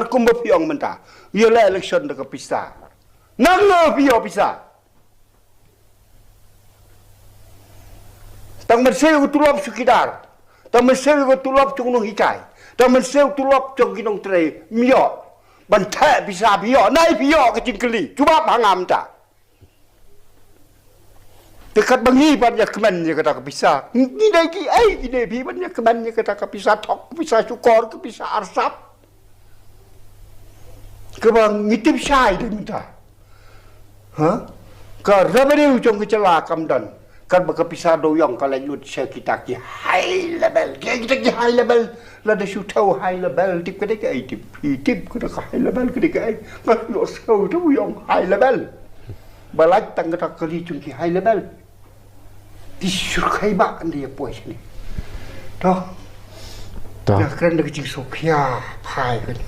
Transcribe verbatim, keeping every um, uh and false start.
Kumba phi ong mynta, ïa la election da ka pisa. Nang nga phi ïoh pisa. Tang mynsiem ka tulop sukidar. Tang mynsiem ka tulop jong nonghikai. Tang mynsiem ka tulop jong ki nongtrei. Ym ïoh. Ban theh pisa phi ïoh. Nai phi ïoh ka jingkylli. Jubab ha nga mynta. Te katba ngi ban ïa kmen ïa kata ka pisa. Ngi dei ki ei ki dei phi ban ïa kmen ïa kata ka pisa thok, ka pisa shukor, ka pisa arsap. Kaba ngi tip shai dei mynta. Ha? Ka revenue jong ka jylla kam don. Katba ka pisa dewïong ka leit lut sha kita ki high level. Ki kita ki high level. Lada shu thew high level tip ka dei kaei tip. Phi tip ka da ka high level ka dei kaei. Nga shu ïohsngew dewïong high level. Ba lait tang kata ka kali jong ki high level. Ki shu khie ba kan dei ïa poi shane. To. To. Ïa kren da ka jingsngewkhia phai kane.